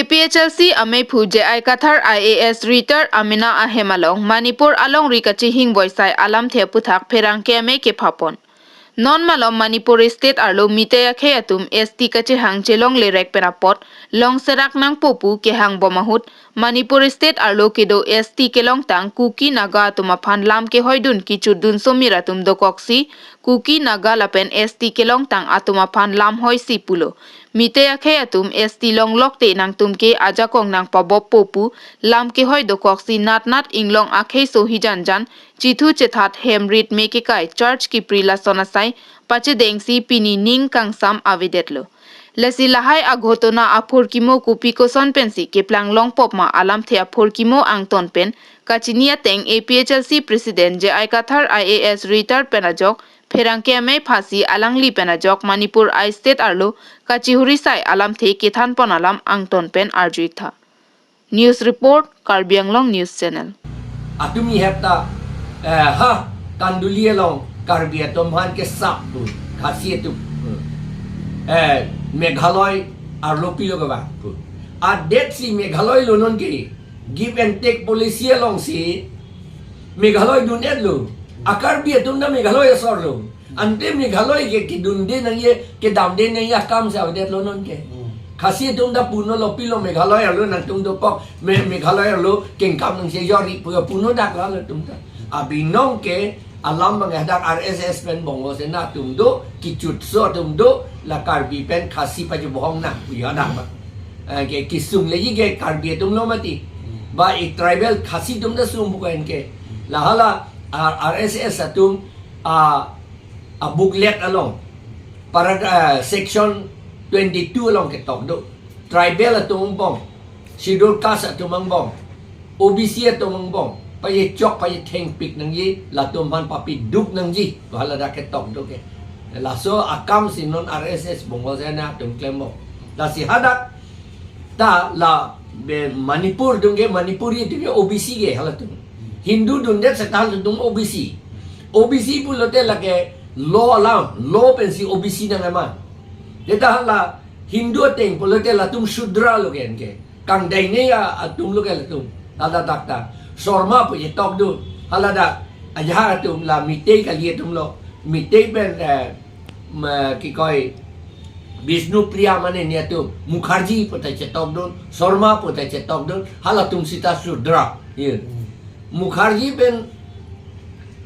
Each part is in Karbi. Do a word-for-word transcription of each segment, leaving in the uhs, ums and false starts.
A P H L C ameiphu J I Kathar I A S retired amena ahem along Manipur alongri kachihing boisai alamthe aputhak pherangke amei kephapon. Non malom Manipur state arlo mitei akhei atum S T kachehang chelonglerek pen apot longserak nangpo pu kehangbom ahut, Manipur state arlo kedo S T kelongtang Kuki Naga atum aphan lam kehoidun kichutdun somir atum dokoksi Kuki Naga lapen S T kelongtang atum aphan lam hoisi pulo. Mitei akhei atum S T longlokte nangtum ke ajakong nangpaboppo pu lam kehoi dokoksi natnat inglong akhei sohi janjan chithu chethat hem rit me kekai church kipri lason asai pachedengsi pini ning kangsam avedetlo. Lasi lahai aghotona aphurkimo kopi koson pensi keplang longpop ma alamthe aphurkimo angton pen kachini ateng A P H L C President J I Kathar I A S retired pen ajok pherangke amei phasi alangli pen ajok Manipur I state arlo kachihurisai alamthe kethanpon alam angton pen arju-ik tha. News report, Karbi Anglong News Channel. Atum ihep ta, eh, ha, Kanduli along Karbi atum aphan kesap pu, Khasi atum. Eh, Meghalaya arlo pilo kevang pu. Adet si Meghalaya lo non ke, give and take policy alongsi Meghalaya dundetlo. A Karbi atum ta Meghalaya asor lo. Ante Meghalaya ke kedunde nangji, kedamde nangji akam si avedetlo non ke. Hmm. Khasi atum ta punolo pilo Meghalaya arlo nangtum dokok, Me-, Meghalaya arlo kengkam nangchejor-ik pu punodaklo atum ta. Abinong ke alam abang hadak R S S pen Bongo Sena atum do, kechutso atum do, la Karbi pen Khasi pachebohong nang pu hadak abang. Eh, ke kesung leji ke Karbi atum lo mati. Ba i tribal Khasi atum ta sung bukan ke. La hala, ah, R S S atum, ah, a booklet along, para, ah, section twenty-two along ketok do. Tribal atum angbong, Schedule Caste atum angbong, O B C atum angbong, pachechok pachethengpik nangji, latum aphan papiduk nangji, hala dak ketok do ke. Laso akam si non R S S Bongo Sena atum klembo. Lasi hadak ta la be Manipur atum ke, Manipuri atum ke O B C ke halatum. Hindu dundet seta halatum O B C. O B C pulote lake law alam, law pensi O B C nang ema. Deta hala Hindu ateng pulote latum Shudra lo ke anke. Kangdaine ya atum lo ke latum. Hala dak ta. Sharma pu chetok do. Hala dak. Ajahak atum la mitei kali atum lo. Mitei pen, eh, ma, ki koi Bishnupriya mane ni atum. Mukherjee pu ta chetok dun. Sharma pu ta chetok dun. Halatum seta Shudra. Ye. Mukherjee pen,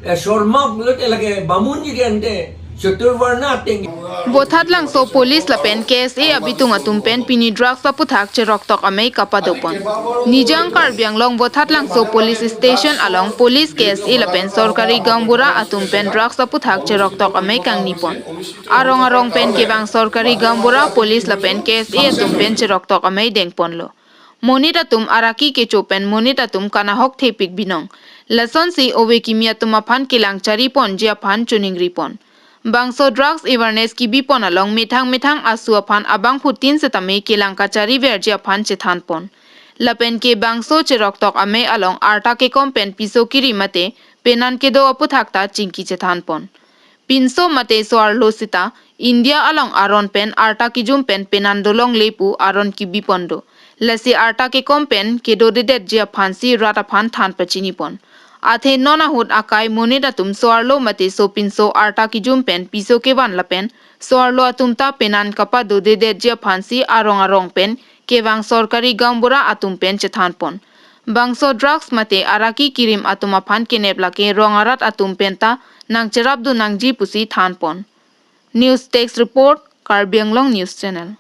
eh, Sharma pulote lake Bamunji ke ante, Chaturvarna ateng. Bothatlangso police lapen K S A abitung atum pen pini drugs aputhak cheroktok amei kapadopon. Nijang Karbi Anglong Bothatlangso police station along police K S A lapen sorkari gaonbura atum pen drugs aputhak cheroktok amei kangnipon. Arong arong pen kevang sorkari gaonbura police lapen K S A atum pen cheroktok amei dengponlo. Monit atum araki kecho pen monit atum kanahok thepik binong. Lasonsi ove kimi atum aphan kelang chariponji aphan choningripon. Bangso drugs awareness kibipon along methang methang asu aphan abangphutin setame kelang kachariverji aphan chethanpon. Lapen ke bangso cheroktok amei along arta kekom pen piso kiri mate penan kedo aputhak ta chingki chethanpon. Pinso mate so-arlo seta, India along aron pen arta kijum pen penan dolongle pu aron kibipon do. Lasi arta kekom pen kedodedetji aphansi rat aphan than pachinipon. Athe non ahut akai monit atum so-arlo mate sopinso arta kijum pen piso kevan lapen so-arlo atum ta penan kapadodedetji aphansi arong arong pen kevang sorkari gaonbura atum pen chethanpon. Bangso drugs mate araki kirim atum aphan kenep lake rong arat atum pen ta nangcherapdun nangji pusi thanpon. News Desk Report, Karbi Anglong News Channel.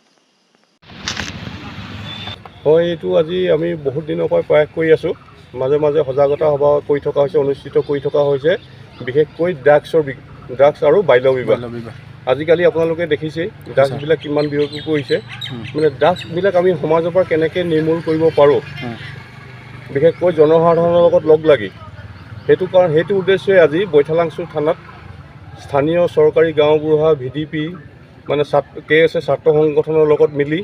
হয়, এইটো আজি আমি বহুত দিনৰ পৰা প্ৰয়াস কৰি আছোঁ। মাজে মাজে সজাগতা সভা কৰি থকা হৈছে, অনুষ্ঠিত কৰি থকা হৈছে, বিশেষকৈ ড্ৰাগছৰ বি-, ড্ৰাগছ আৰু বাল্য বিবাহ। বাল্য বিবাহ। আজিকালি আপোনালোকে দেখিছেই ড্ৰাগছবিলাক কিমান বিয়পি পৰিছে। হুম। মানে ড্ৰাগছবিলাক আমি সমাজৰ পৰা কেনেকৈ নিৰ্মূল কৰিব পাৰোঁ, হুম। বিশেষকৈ জনসাধাৰণৰ লগত লগ লাগি, সেইটো কাৰণ, সেইটো উদ্দেশ্যে আজি বৈঠালাংচু থানাত স্থানীয় চৰকাৰী গাঁওবুঢ়া, ভি ডি পি, মানে ছাত-, কে এছ এ ছাত্ৰ সংগঠনৰ লগত মিলি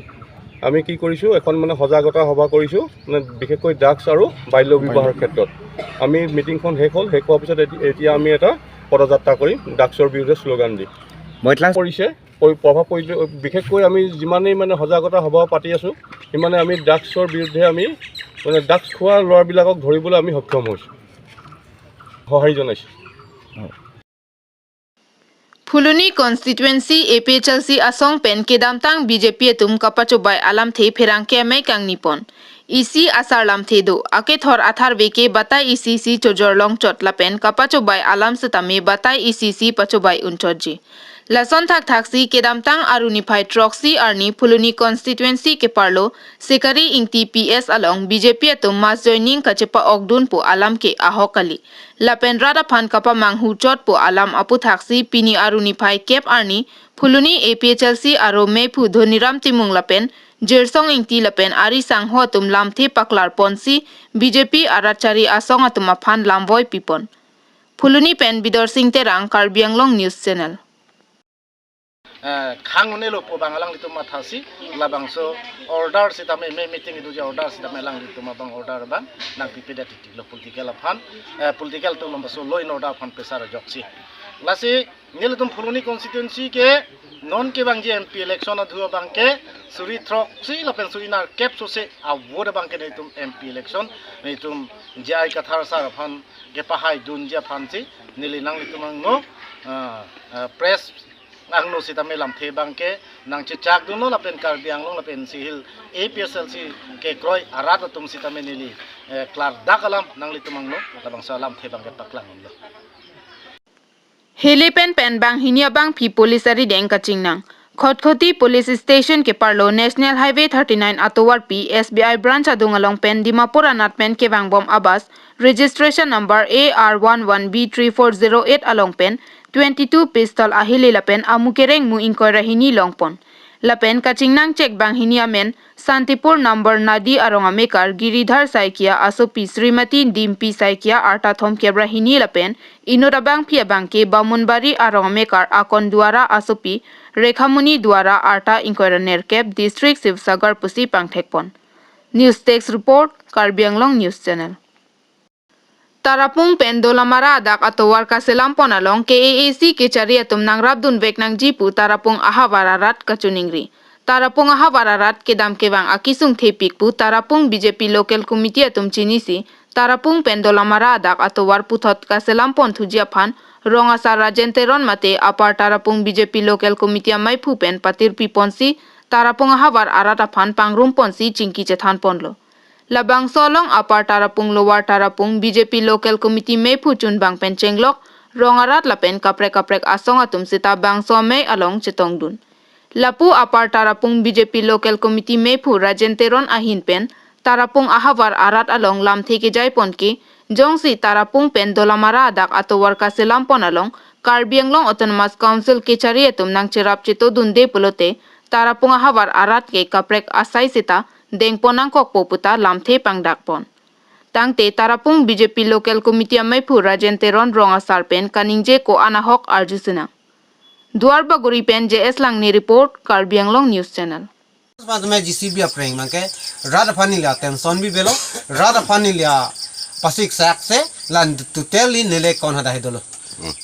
আমি কি কৰিছোঁ, এখন মানে সজাগতা সভা কৰিছোঁ, মানে বিশেষকৈ ড্ৰাগছ আৰু বাল্য বিবাহৰ ক্ষেত্ৰত। আমি মিটিংখন শেষ হ'ল, শেষ হোৱাৰ পিছত এতি-, এতিয়া আমি এটা পদযাত্ৰা কৰিম ড্ৰাগছৰ বিৰুদ্ধে শ্লোগান দি। বৈঠালাং- কৰিছে। পৰি- প্ৰভাৱ পৰিছে। বিশেষকৈ আমি যিমানেই মানে সজাগতা সভা পাতি আছোঁ, সিমানে আমি ড্ৰাগছৰ বিৰুদ্ধে আমি মানে ড্ৰাগছ খোৱা ল'ৰাবিলাকক ধৰিবলৈ আমি সক্ষম হৈছোঁ, সঁহাৰি জনাইছোঁ। Phuloni constituency A P H L C asong pen kedamtang B J P atum kapachobei alamthe pherangke amei kangnipon. Isi asar lamthe do, akethor atharve ke batai isi si chojor longchot lapen kapachobei alam setame batai isi si pachobei unchotji. Lason thakthaksi kedamtang Aru niphai throksi arni Phuloni constituency keparlo Sikari Ingti P S along B J P atum mass joining kachepa-okdun pu alam ke ahok kali. Lapen rat aphan kapamanghu chot pu alam aputhaksi pini Aru niphai kep arni Phuloni A P H L C aro meiphu Dhoniram Timung lapen Jirsong Ingti lapen ari sangho atum lamthe paklarponsi B J P arat chari asong atum aphan lamvoi pipon. Phuloni pen Bidorsing Terang, Karbi Anglong News Channel. Eh, khang un-elo pu abang alanglitum mathasi, labangso order sitame me meeting iduji order sitame alanglitum abang order abang nangpipedet titi lo political aphan, eh, political atum labangso law and order aphan pesar ajoksi. Lasi nelitum Phuloni constituency ke non kevangji M P election adhu abang ke suri throksi lapen suri nerkep sose a-vote abang ke nelitum M P election nelitum J I Kathar sir aphan kepahaidunji aphansi neli nanglitum angno, ah, ah, press angno sitame lamthe abang ke nangchechakdunlo lapen Karbi Anglong lapen Sihil A P H L C kekroi arat atum sitame neli, eh, klardak alam nanglitum angno labangso alamthe abang ke paklang unlo. Helepen pen banghini abangpi police arideng kachingnang. Khatkhati Police Station keparlo National Highway thirty-nine atovarpi S B I branch adung along pen Dimapur anat pen kevangbom a-bus registration number A R one one B three four zero eight along pen twenty-two pistol ahili lapen amu kerengmu ingkoi ra hini longpon. Lapen kachingnang chek banghini amen Santipur number Nadi arong amekar Giridhar Saikia asopi Srimati Dimpi Saikia arta thomkep ra hini lapen inut abangpi abang ke Bamunbari arong amekar Akon Duara asopi Rekhamoni Duara arta ingkoi ra nerkep, District Sivasagar pusi pangthekpon. News Desk Report, Karbi Anglong News Channel. Tarapung pen Dolamara adak atovar kaselampon along K A A C kechari atum nangrapdunvek nangji pu Tarapung ahavar arat kachiningri. Tarapung ahavar arat kedam kevang akesung thepik pu Tarapung B J P Local Committee atum chinisi, Tarapung pen Dolamara adak atovar puthot kaselampon thuji aphan Rong Asar Rajen Teron mate Upper Tarapung B J P Local Committee ameiphu pen patirpiponsi Tarapung ahavar arat aphan pangrumponsi chingki chethanponlo. Labangso along Upper Tarapung, Lower Tarapung B J P Local Committee meiphu chunbang pen chenglok, rong arat lapen kaprek kaprek asong atum seta bangso amei along chetongdun. Lapu Upper Tarapung B J P Local Committee meiphu Rajen Teron ahin pen Tarapung ahavar arat along lamthe kejaipon ke, jongsi Tarapung pen Dolamara adak atovar kaselampon along Karbi Anglong Autonomous Council kechari atum nangcherap chetodunde pulote Tarapung ahavar arat ke kaprek asai seta dengpon nangkokpo puta lamthe pangdakpon. Tangte Tarapung B J P Local Committee ameiphu Rajen Teron Rong Asar pen kaningje ko-an ahok arjusinang. Duarbagori pen J S Langne report, Karbi Anglong News Channel. Pas me J C B apreng mangke rat aphan neli attention bi belo, rat aphan neli apasik sak se lan totally nele kon hada hedolo.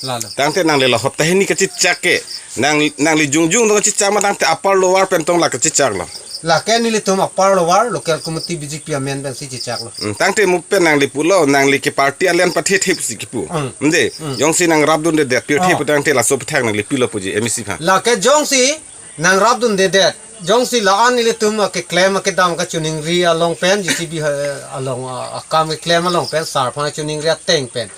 Lalo. Tangte nangli la hopta hini kachechak ke. Nang nangli jongjong dong kachechak ma tangte upper lower pen tong la kachechak lo. Lake nelitum upper lower local committee B J P amen pensi chechak lo. Hmm, tangte mu pen nangli pulo nangli ke party alian pathe thep si kipu. Hmm. Mde, hmm. Jongsi nangrapdundedet pirthe, oh, pu tangte laso pethak nangli pilo puji M E C phan. Lake jongsi nangrapdundedet. Jongsi la-an ilitum akeklem akedam kachiningri along pen, J C B ha-, along, ah, akam keklem along pen, sar aphan kachiningri ateng pen.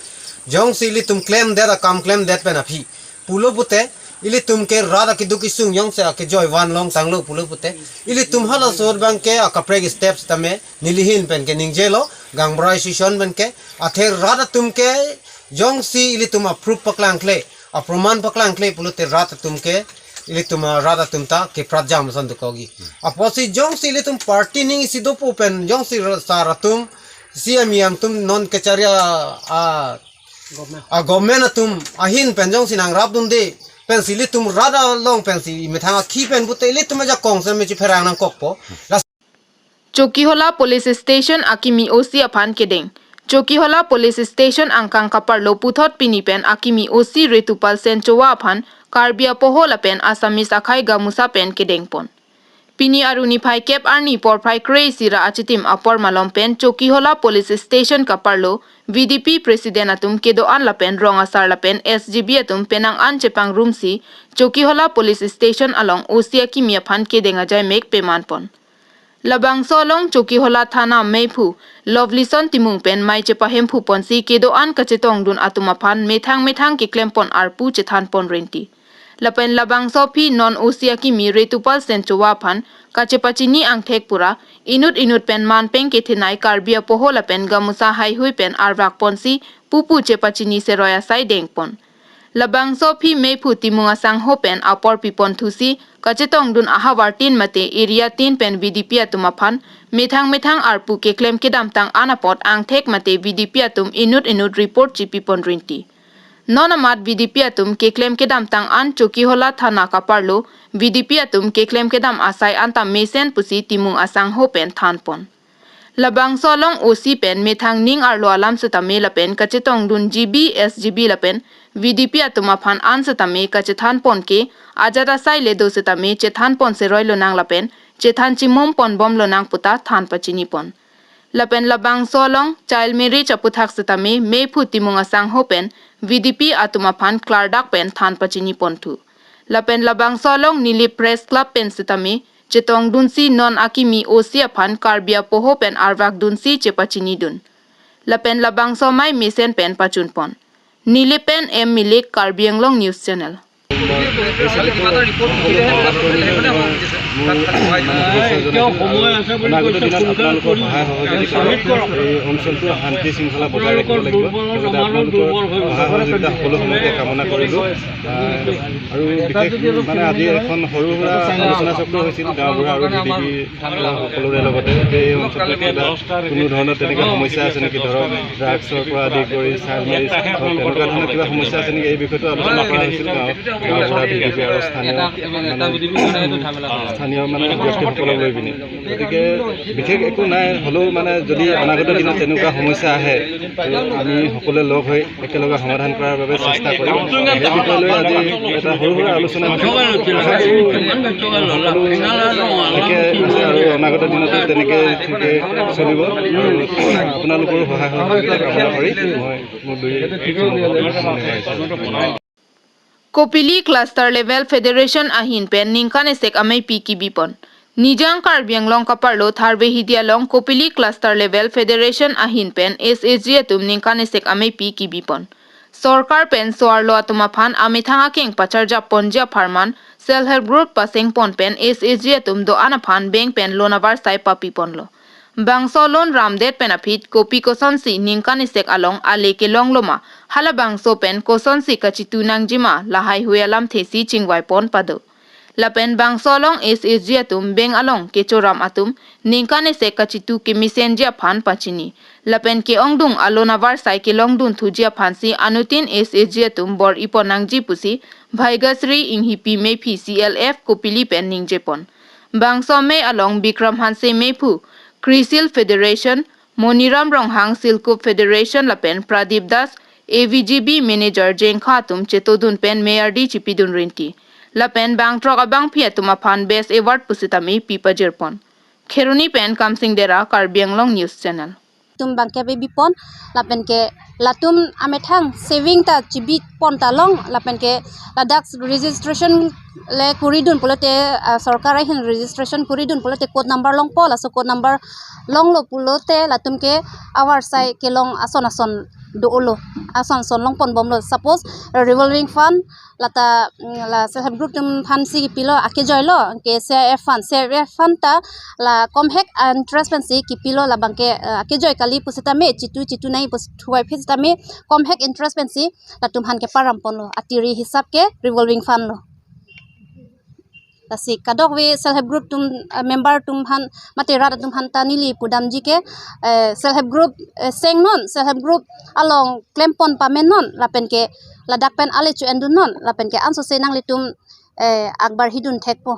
Jongsi ilitum klemdet, akam klemdet pen aphi pulo pute, ilitum ke rat akeduk kesung jongsi akejoi vanlong tanglo pulo pute, ilitum halaso abang ke akaprek step sitame neli ahin pen ke ningjelo, gangbrai session pen ke, athe rat atum ke jongsi ilitum a-proof paklangkle, aproman paklangkle pulote rat atum ke, ilitum a-rat atum ta keprat jam ason dokokji. Apotsi jongsi ilitum party ning isi dopo pen, jongsi ra-, sar atum, C M E atum non kechari a, a, a government atum ahin pen jongsi nangrapdunde pensi ilitum rat along pensi imethang akhi pen pute ilitum ajakong se me chipherang nangkokpo. La Chokihola Police Station akimi O C aphan kedeng. Chokihola Police Station angkang kaparlo puthot pini pen akimi O C Ritupal Senchowa aphan Karbi apoho lapen Assamese akhei gamusa pen kedengpon. Pini arni phai kep arni porphai kre-isi ra achitim apor malom pen Chokihola Police Station kaparlo V D P President atum kedo-an lapen rong asar lapen S G B atum penang an chepangrumsi Chokihola Police Station along O C akimi aphan kedeng ajaimek pemanpon. Labangso along Chokihola Thana meiphu Lovelyson Timung pen mei chepahemphu ponsi kedo-an kachetongdun atum aphan methang methang keklempon arpu chethanpon renti. Lapen labangso aphi non O C akimi Retupal Senchowa aphan kachepachini angthek pura inut inut pen manpeng kethenei Karbi apoho lapen gamusa haihui pen arvak ponsi pupu chepachini seroi asai dengpon. Labangso aphi meiphu Timung asangho pen apor pipon thusi kachetongdun ahavar tin mate area tin pen V D P atum aphan methang methang arpu keklem kedamtang an apot angthek mate V D P atum inut inut report chipipon renti. Non amat V D P atum keklem kedamtang an Chokihola Thana kaparlo V D P atum keklem kedam asai anta mesen pusi Timung asangho pen thanpon. Labangso along O C pen methang ning arlo alam setame lapen kachetongdun G B, S G B lapen V D P atum aphan an setame kachethanpon ke ajat asai le do setame chethanpon seroi lonang lapen chethan chimum ponbom lonang puta than pachinipon. Lapen labangso along child marriage aputhak setame meiphu Timung asangho pen V D P atum aphan klardak pen than pachinipon thu. Lapen labangso along Nilip Press Club pen setame chetongdunsi non akimi O C aphan Karbi apoho pen arvakdunsi chepachinidun. Lapen labangso amei mesen pen pachunpon. Nilip pen M Milik, Karbi Anglong News Channel. অনাগত দিনত আপোনালোকৰ সহায় সহযোগিতা এই অঞ্চলটো শান্তি শৃংখলা বজাই ৰাখিব লাগিব। গতিকে আপোনালোকৰ সহায় সহযোগিতা সকলো সময়তে কামনা কৰিলোঁ। আহ, আৰু বিশেষ মানে আজি এখন সৰু সুৰা আলোচনা চক্ৰ হৈছিল গাঁওবুঢ়া আৰু ভি ডি পি সকলোৰে লগতে, যে এই অঞ্চলটোত কিবা কোনো ধৰণৰ তেনেকে সমস্যা আছে নেকি, ধৰক ড্ৰাগছৰ পৰা আদি কৰি চাইল্ড মেৰিজ হওক, তেনেকুৱা ধৰণৰ কিবা সমস্যা আছে নেকি, এই বিষয়টো আলোচনা কৰা হৈছিল গাঁও, গাঁওবুঢ়া, ভি ডি পি আৰু স্থানীয় মানে, স্থানীয় মানে ব্যক্তিসকলক লৈ পিনে। গতিকে বিশেষ একো নাই, হ'লেও মানে যদি অনাগত দিনত তেনেকুৱা সমস্যা আহে, আমি সকলোৱে লগ হৈ একেলগে সমাধান কৰাৰ বাবে চেষ্টা কৰিম। সেই বিষয় লৈ আজি এটা সৰু সুৰা আলোচনা হৈছে। আশা কৰোঁ সকলো একে আছে আৰু অনাগত দিনতো তেনেকে ঠিকে চলিব। আপোনালোকৰো সহায় সহযোগিতা কামনা কৰি মই মোৰ দুই Kopili Cluster Level Federation ahin pen ningkan esek ameipi kibipon. Nijang Karbi Anglong kaparlo Tharve Hidi along Kopili Cluster Level Federation ahin pen S H G atum ningkan esek ameipi kibipon. Sorkar pen so-arlo atum aphan amethang akeng pacharjapponji apharman Self Help Group pasengpon pen S H G atum do-an aphan bank pen loan avarsai papiponlo. Bangso loan ramdet pen aphi kopi kosonsi ningkan esek along ale kelongloma, halabangso pen kosonsi kachitu nangjima, lahaihui alamthesi chingvaipon pado. Lapen bangso along S H G atum bank along kechoram atum ningkan esek kachitu kemesenji aphan pachini. Lapen ke-ongdung a-loan avarsai kelongdunthuji aphansi anuttin S H G atum bor-ipon nangji pusi Bhaigasri Inghipi meiphi C L F Kopili pen ningjepon. Bangso amei along Bikram Hanse meiphu Crisil Federation, Moniram Ronghang Silkup Federation lapen Pradip Das A V G B Manager Jengkha atum chetodun pen mei ardi chipidun rinti. Lapen bangthrok abangpi atum aphan Best Award pusitame pipajirpon. Kheroni pen Kamsing Dera, Karbi Anglong News Channel. Tum bangke bibipon, lapen ke latum amethang saving ta chibipon ta long, lapen ke ladak registration le kuridun pulote, ah, sorkar ahin registration kuridun pulote code number longpo, laso code number longlo pulote latum ke avarsai kelong ason ason do-olo, ason ason longponbomlo. Suppose revolving fund lata, mm, la self help group atum aphansi kipilo, akejoilo, ke C I F fund, C I F fund ta la komhek interest pensi kipilo, labangke, eh, akejoi kali pusitame, chitu chitu nai pus thuai pusitame, komhek interest pensi latum aphan keparamponlo, atiri hisap ke revolving fund lo. Lasi kadokave self help group atum, eh, member atum aphan, mate rat atum aphan ta neli pudamji ke, eh, self help group, eh, sengnon, self help group along klempon pamennon, lapen ke ladak pen ale cho-endunnon, lapen ke ansose nanglitum, eh, akbar hidun thekpo.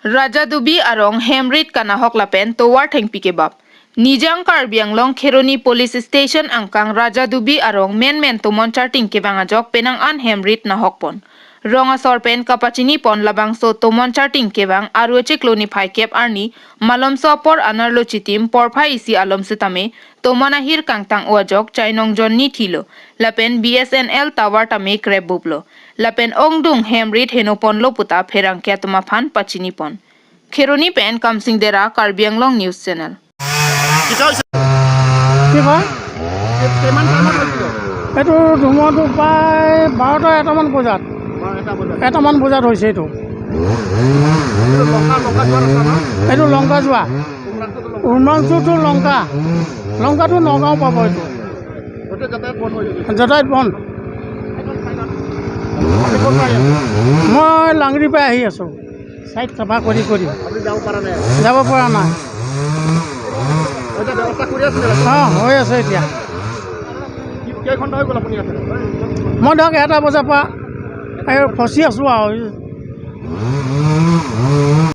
Raja Dubi arong hem rit kanahok lapen tovar thengpi kebap. Nijang Karbi Anglong Kheroni Police Station angkang Raja Dubi arong menmen tomon charting kevang ajok penang an hem rit nahokpon. Rong asor pen kapachinipon labangso tomon charting kevang aru chiklo niphai kep arni malomso apor anerlo chitim porphai isi alom setame tomon ahir kangtang-o ajok chainong jon ni thilo lapen B S N L tower tame krepbuplo lapen ongdung hem rit henoponlo puta pherangke atum aphan pachinipon. Kheroni pen Kamsing Dera, Karbi Anglong News Channel. কি কয়? এইটো ধুমুহাটো প্ৰায় বাৰটা এটামান বজাত, এটামান বজাত হৈছে এইটো। এইটো লংকা যোৱা, উমাংচু to লংকা, লংকা to নগাঁও পাব এইটো। যাতায়াত বন্ধ। মই লাংৰিৰ পৰা আহি আছোঁ। চাইড চাফা কৰি কৰি। আপুনি যাব পৰা নাই? যাব পৰা নাই। এতিয়া ব্যৱস্থা কৰি আছে নে? অ, হৈ আছে এতিয়া। কি, কেইঘণ্টা হৈ গ'ল আপুনি ইয়াতে? মই ধৰক এটা বজাৰ পৰা এই ফচি আছোঁ আৰু।